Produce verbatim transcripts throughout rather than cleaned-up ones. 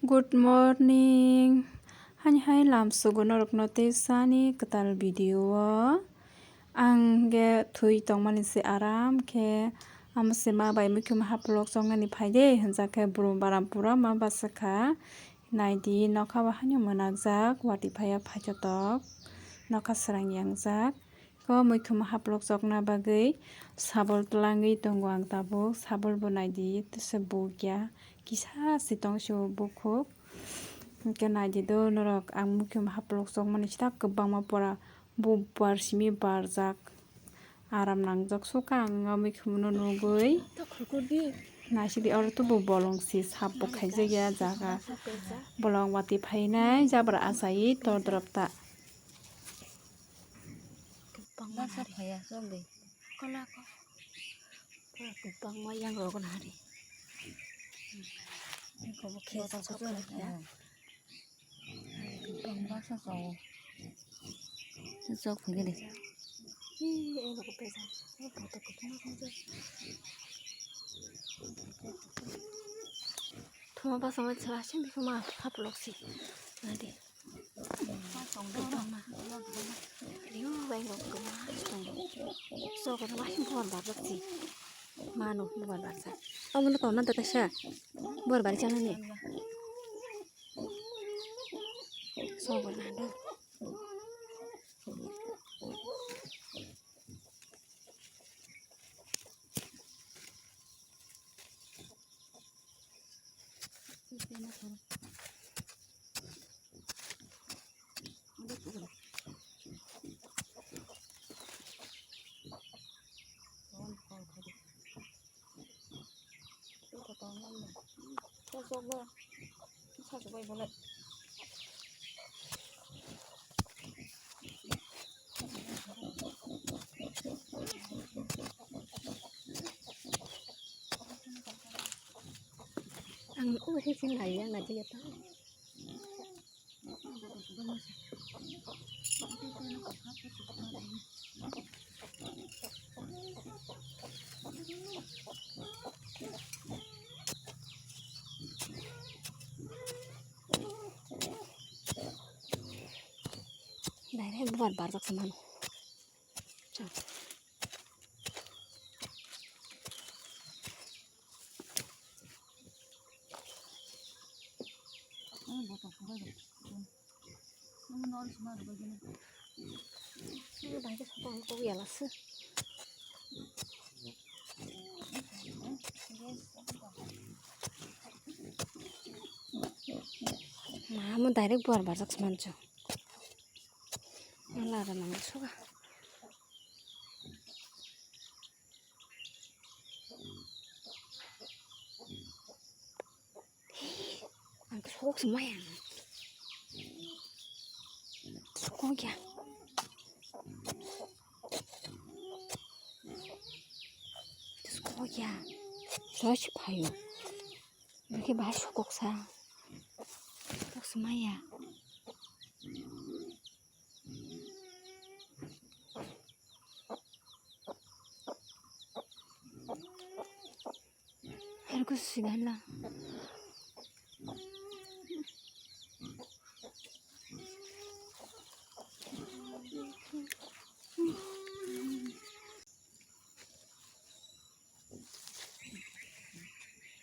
Good morning. Hani hai lamsugo norokno tei sani kwtal video o. Ang ge thwi tongmani se aram khe amo se ma bai muikhum haplok choknani phai de hinjak khe brum baram pura ma basa kha. Naidi nokha bo haino mwnakjak, watwi phaiya phaitotok, nokha srang yangjak. Ko muikhum haplok chokna bagwi sabol twlangwi tongo ang tabuk. Sabol bo naidi tesa bukya, kisa si tong se o bukhuk. Hwnkhe naidi do norok ang muikhum haplok chokmani sita kwbangma pora bu bar simi barjak. Aram nangjak sukha ang o muikhum no nugwi. Naisidi oro tubu bolong si sap bo khaijak ya jaga. Bolong watwi phainai jabra achai tor dorop ta. Kwbangma hari. Kola ko. Pura kwbangma yang rok na hari. Eko bo khe sa sa ya. Kwbangma sa sa o. Sa sa o phai gele. Ih, eko bo pesa. Eko bo kwbangma sa sa. Thuma basa ma chwa simi thuma haplok si. Nadi. Kwbangma. Liu bai rok kwbangma tongo. Sogo no waising bor barjak si. Mano bor barjak. Omo no tongna da kaisa. Bor bari chanani. Sogo na do. Ang uhi sing lai yang na jiya ta. Direct buat barjak se mano. Mamo direct buar barjak se mancho. Ala ada nang suka. Ang sokok se maya. Sokok ya. Sokok ya. Sosi payo. Bikhe bahai sokok sa. Sokok se maya. Harku sugala.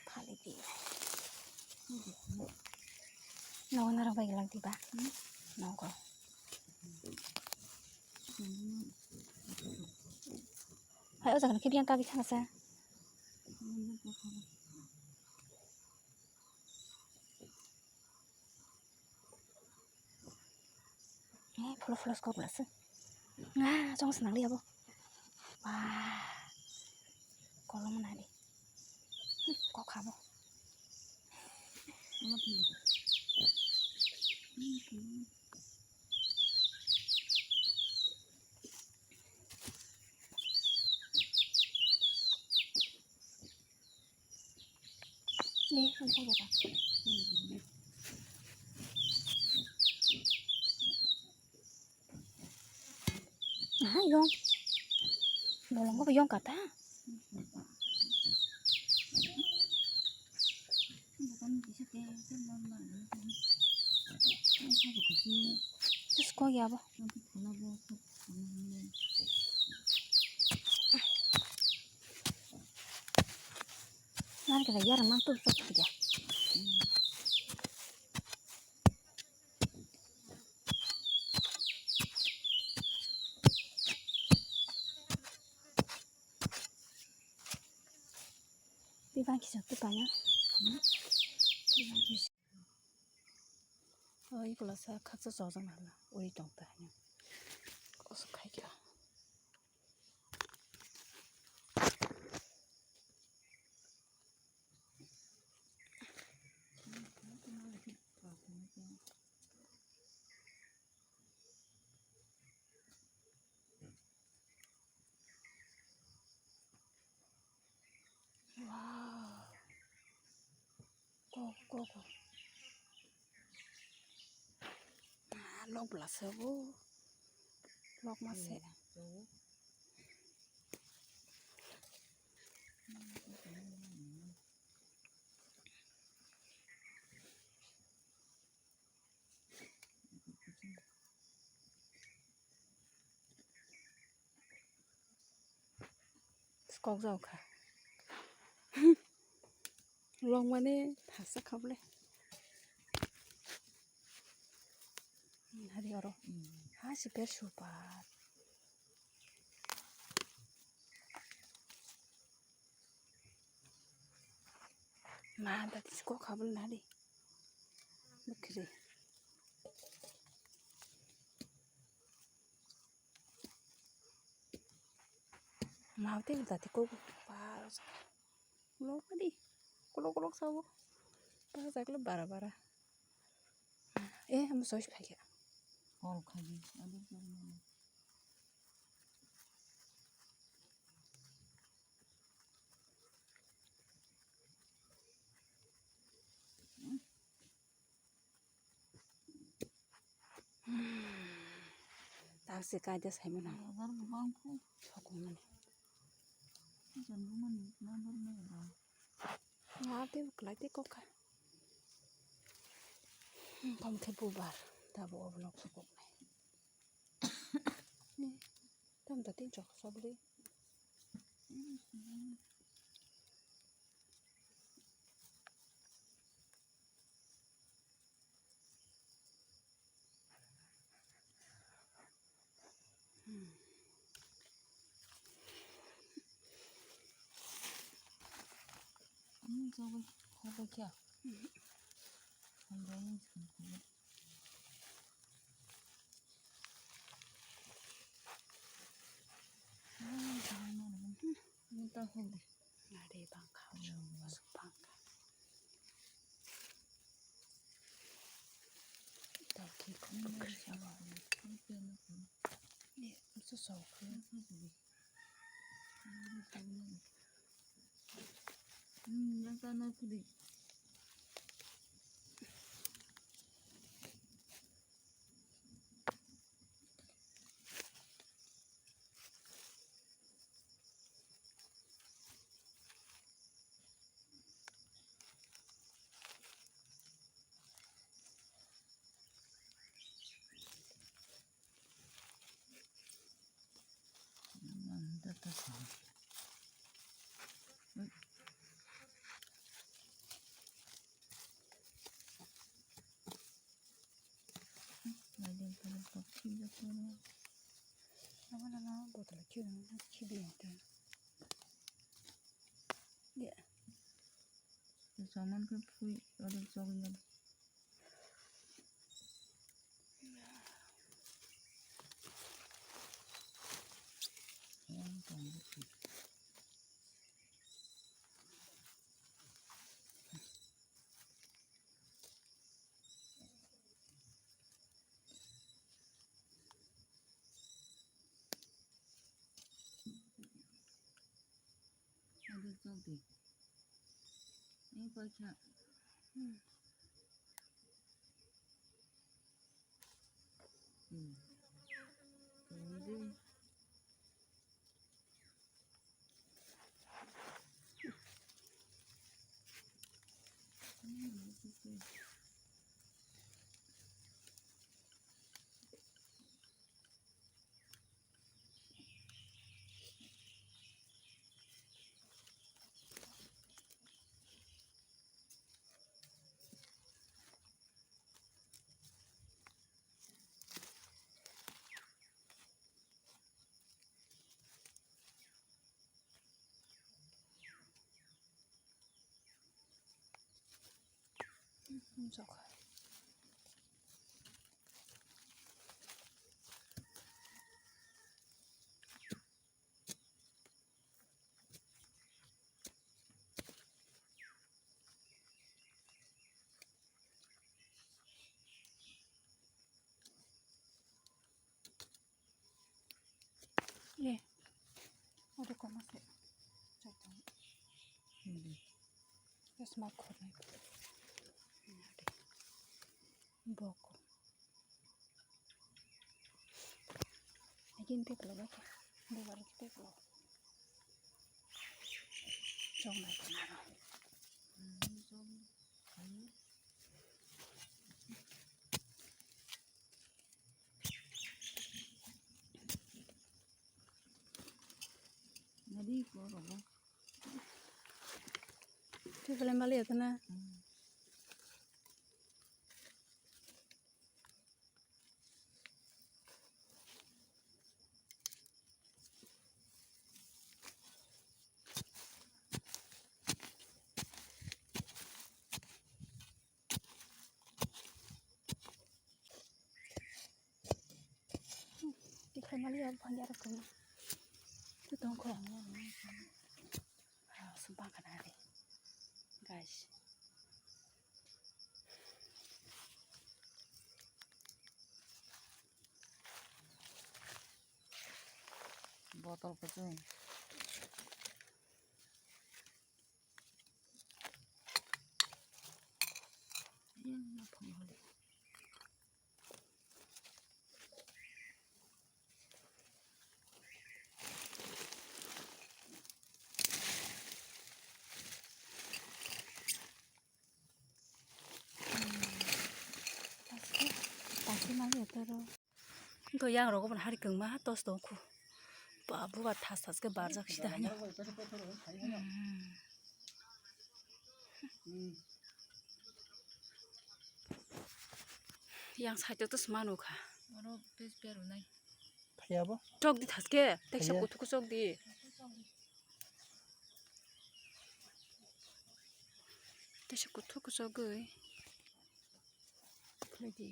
Phali di. Nogo narok bai lang diba? Nogo. Hai, o jaga ni khe biyang kagwi thang sa. Eh, phulo phulo skok lasi. Nga, chong se nang liya bo. Wah. Kolom nani. Hmm, kok habo. Ah, yong. Bolong ko yong kata. Tis kok ya bo. Nang kena yar mang tu sok ya. Twi bang kisa twi paya. Twi bang kisa. O ikula sa khaksa sojak nala uri tong ta hanya. Koso khai kya. Wow. Go, go, go. Ah, lok bwla se bo. Lok ma se. Skok jao kha. Longmani thasa kha bole. Hari oro. Ha si ber super. Ma, tati siko khabul nari. Bukri. Ma, tati tati ko. Ba, lo kadi. Kolok kolok sabo. Ba, sakle bara bara. Eh, amo sois phai khe. Kol khai. Adi. Taksi kaida saimano. Bazar gubang kho. Sokmani. Jan bumani na bor na ba. Nga te buklai te kokha. Kom khe bubar. Tabo oblok sokok nai. Tam ta tin chok sobri. Nari bangkha, bangkha. Tao khi kok kok kri abo. Ni, so so kri. Hmm, yang tanah kri. Lama lama botol kiri kiri ente. Ya. Saman ke pui ada jognya. Ada jok di. Ini baca. Hmm. Hmm. Ini. Ye. Ode koma se. Chotong. Hmm. Yes, ma khornai. Boko. Again, take a look. Bubar take a look. Chong na kona. Nadi ko rogo. Twi belai mali ya tana. Tikhai mali ya bhang ya rok tong. Tu tong kho. Ah, sumpah kana de. Guys. Botol kuchung. Tasi mali ya toro. Wngkha yang rogo bo hari kwngma ha tos tong khu. Ba bubar thas thas khe barjak sida hanya. Hmm. Yang side o tos manu kha. Oro pes pia rwnai. Phaiya bo? Chok di thas khe, teksa kuthuk chok di. Teksa kuthuk chok gwi. Khlai di.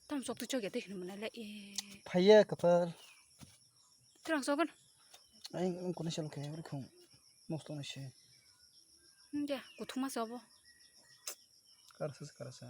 Tam chok tu chok ya te hini mana le e. Phaiya kwthar. Twrang chok an. Ai ang kuni sel khe ori khung. Mosto ni se. Hum ya, kuthuma se obo. Karsa se karsa.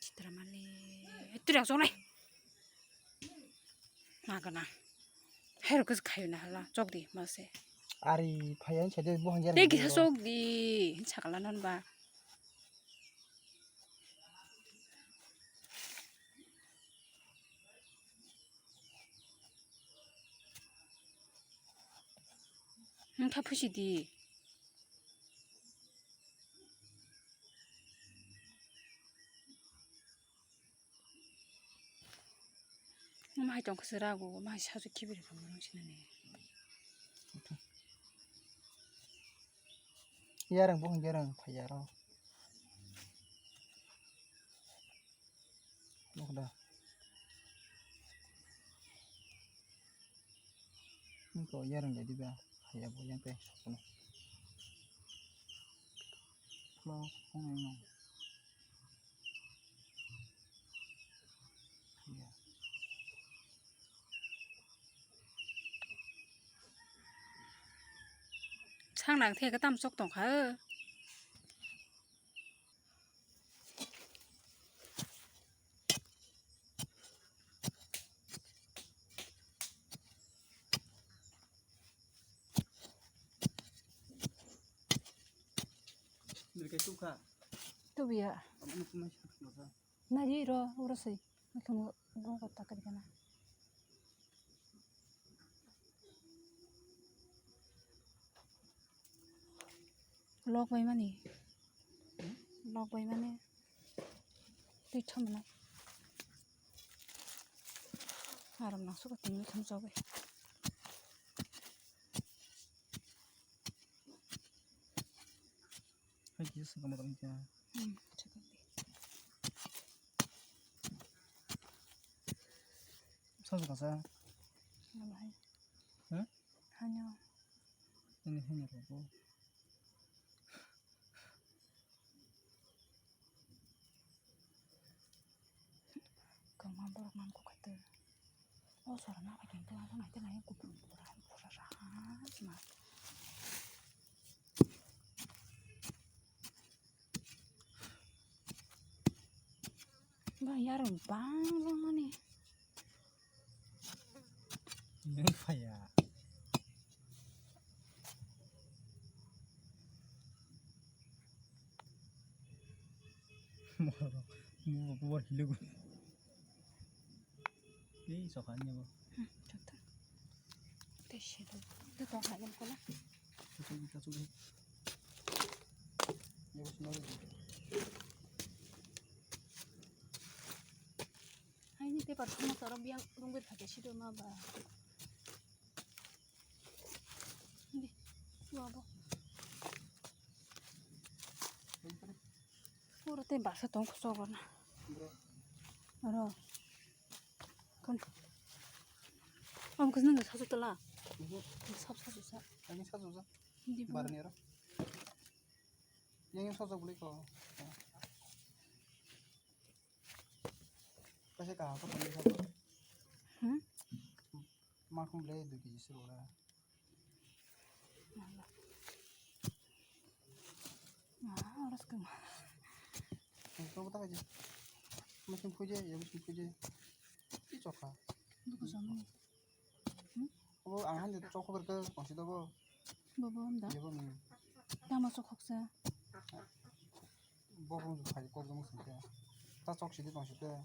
Chitra male. Twrang chok nai. Ma gana. Hero kis khayo na hala. Chok di ma se. Ari phaiya sa de bo hangya. Te kisa chok di. Sakala non ba. Nang kha phusi di. Mahai tong khe se rago, mahai sasu kibiri khe borok sinani. Yarang bo yarang phai yaro. Nokda. Niko yarang jadi ba, haya bo yang pe sokono. Lo, kong yang. Ya. Sang nang the ka tam chok tong kha. Tubiya. Nari ro, uro sei. Mikhamu go go takari kana. Lok bai mani. Lok bai mani. Twi thumnai. Aram nang suka tini thum chawi. Hai kisa saka matang kya. Hmm, chakang di. Sa saka sa. Nang hai. Hah? Hanyo. Ini hanyo ko. Kwma borok mang kok khato. O sora na bai khe tong nai tong nai kubun pura pura ra ma. Ba yarung bang bang mani. Neng faya. Moro, moro kubar hilugu. Ei soka ni bo. Hmm, thak thak. Tei se do. Tei kok hai ko na. Kachu kachu. Ni bo sino. Hai ni paper thoma toro biang rungwi phai khe sido ma ba. Di, suabo. Puro tei basa tong kosok na. Aro. Kon. Am kus nang sasu tala. Sab sasu sa. Ani sasu sa. Di bu. Barni aro. Yang yang sasu beli ko. Kasi ka ko tong sasu. Hmm? Makhum beli dua kg sih ora. Ah, ora sekarang. Kau tak aja. Mesin puja ya, mesin puja. Ini coka. Buku sama. Hmm? Oh, angan itu coka berke masih tahu. Bobo am da. Ya, bobo. Tama sok khoksa. Bobo tu khai kor dong sih ya. Ta sok sih di masih tahu.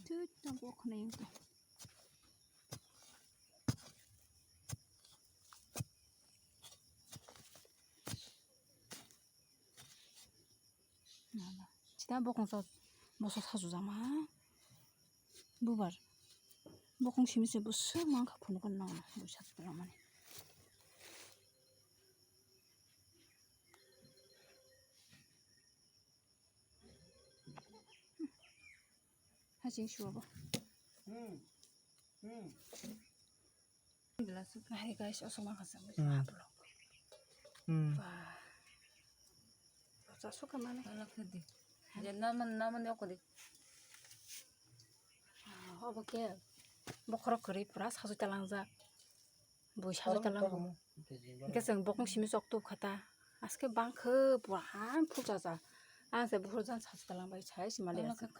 Tut, tabuk khna yung to. Nala. Chita bokong sa, boso sa jujama. Bubar. Bokong simi se boso mangkha phunukun nang. Boso sa jujama ni. Haching suabo. Hmm. Hmm. Hai guys, asal makan sama. Hmm. Hmm. Wah. Rasa suka mana? Anak tadi. Jadi nama nama ni aku di. Ah, obo khe bokhorok kwrwi pura sajui talangjak. Bui sajui talango. Hwnkhe chwng bokong simi chok tubkha ta. Aske bangkhe pura han phulchajak. Ang se buphuru jan sajui talangbai sai se mali aswk.